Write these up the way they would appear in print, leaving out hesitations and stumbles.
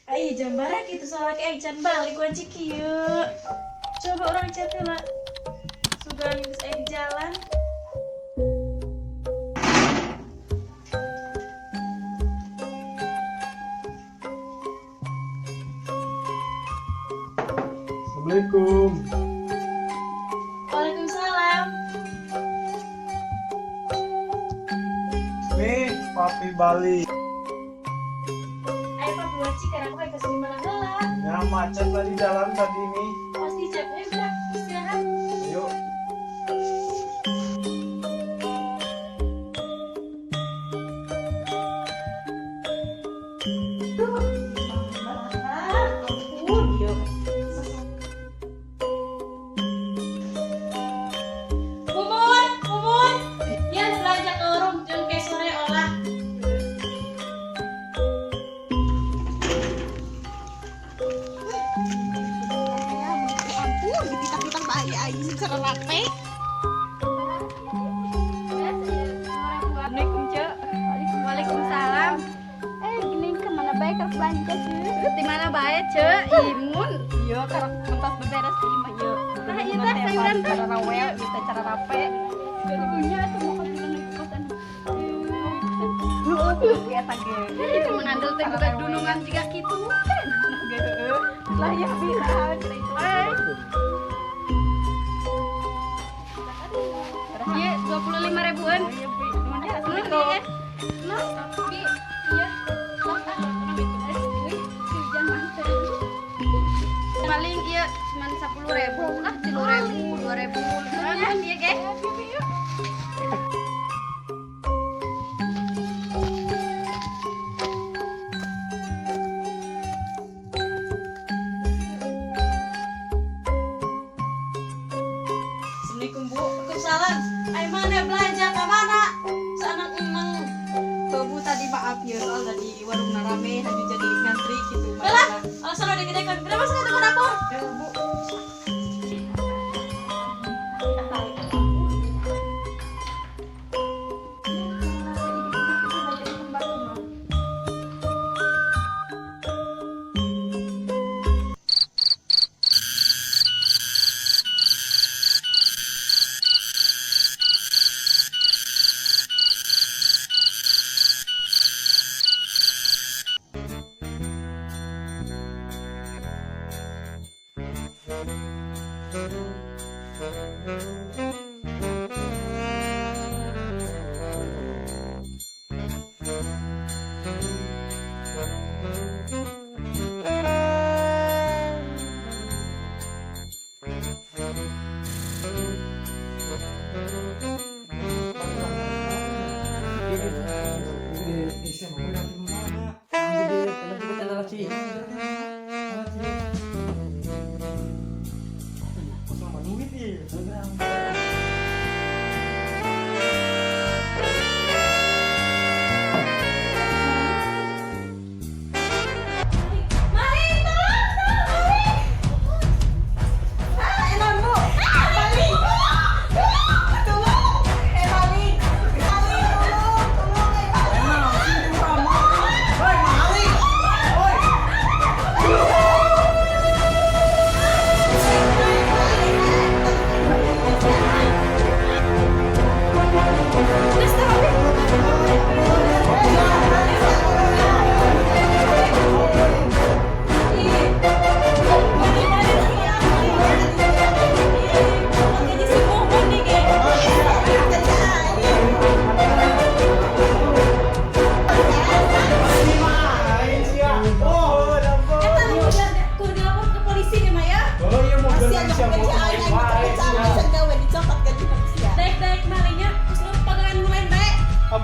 Ai, jam barak itu soalnya kayak can balik kunci kieu. Coba urang chat heula. Sugan geus aya di jalan. Assalamualaikum. Waalaikumsalam. Nih, Papi balik. Ayo Papi Waci, karena aku kayak kesini mana heula. Ya, macet tadi jalan tadi nih. Pasti capek udah istirahat. Ayo. Ah, ampun, yo. Mumun, Mumun. Ya belanja ke warung jeung ke sore olah. Ampun, dipitak-pitak bahaya aing secara rapi. Assalamualaikum, Cek. Waalaikumsalam. Eh, gini kemana bae keur belanja, Cek? Di mana bae, Cek? Imun. Iya, karek mentas beberes di imah ieu. Nah, ieu teh sayuran teh. Cara rawel, bisa cara rape. Kudunya atuh mau ka di kosan. Heeh, eta ge. Itu menandel teh bukan dunungan jiga kitu. Ge heueuh. Lah ya bisa cenah itu. Eh. Ieu 25 ribuan. Oh iya, Bi. Nuhun ya, Nuhun Assalamualaikum. ieu. Nah, Bi. Iya. Lah, ah, orang itu. Eh, wih, hujan mantep. Paling ieu cuman 10 ribu lah, 3 ribu, 2 ribu. Nuhun ieu ge. Assalamualaikum Bu. Waalaikumsalam. Ayo mana belanja ke mana? Saanang eneng. Bu, tadi maaf ya, soal tadi warung rame haju jadi ngantri gitu. Lah, alasan udah gede kan. Kenapa sih ke dapur? Ya, Bu.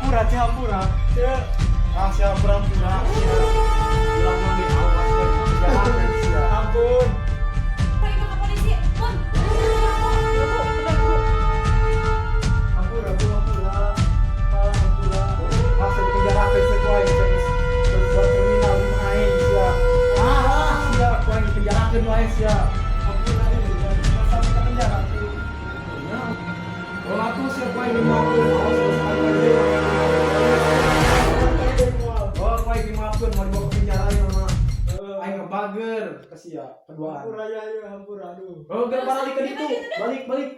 Hampura, cih hampura. Cih. Ah, si hampura hampura. Bilang mandi awas penjara sia. Ampun. Pergi ke polisi. Pun. Ya, Bu, tenang, Bu. Hampura, Bu, hampura. Ah, hampura. Ah, saya di penjara teh ku aing geus buat kriminal di aing sia. Ah, sia ku aing dipenjarakeun wae sia. Hampura ieu, masa kita penjara tuh. Ya. Oh, atuh sia ku aing dimaafkeun. Awas awas aing deui. Oh, ku aing dimaafkeun mau dibawa ke penjara ieu mah. Aing ngebager ke sia keduaan. Hampura ya, ya, hampura, aduh. Oh, gak balik ke ditu. Balik, balik.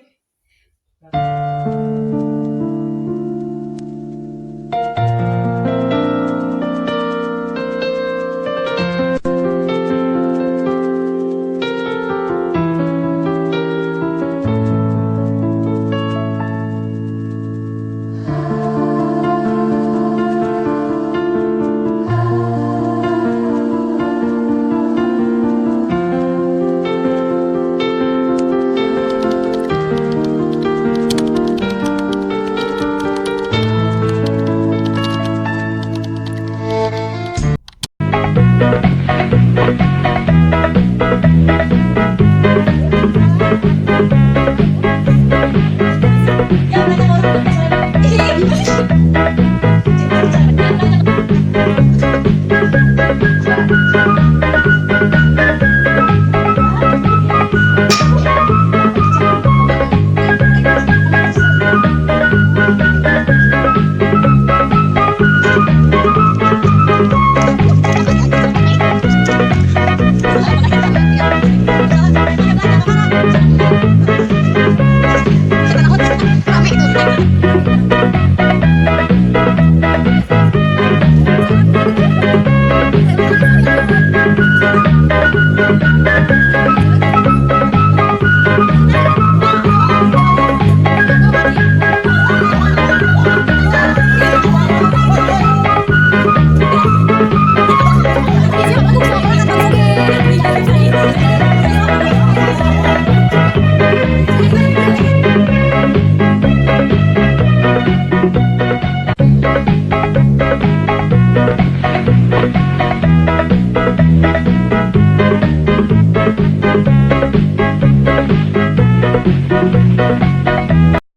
Ya banyak orang. Ih, gimana?